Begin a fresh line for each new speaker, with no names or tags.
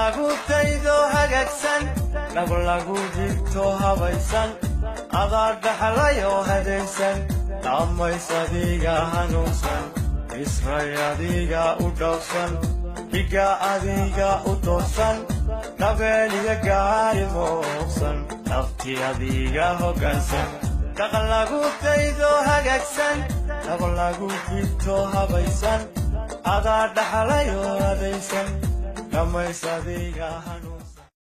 Lagu daydo hagaagsan, dhab lagu dhigto habaysan, adaa dhaxlayoo hadaysan. Dhammays adiga hanuunsan, isray adiga u dhowrsan, dhiga adiga u doorsan, dhabeeliya gaari mooqsan, dhabti adiga hoggaansan. Dhaqan lagu daydo hagaagsan, dhab lagu dhigto habaysan, adaa dhaxlayoo hadaysan. Dhammays adiga hanuunsan.